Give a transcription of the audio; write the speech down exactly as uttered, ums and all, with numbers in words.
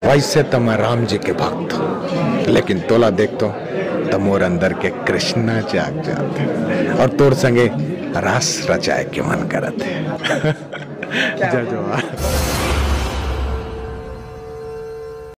वैसे तो मैं राम जी के भक्त हूँ, लेकिन तोला देखतो तो मोर अंदर के कृष्णा जाग जाथे और तोर संगे रास रचाए के मन करत हे। जय जवान।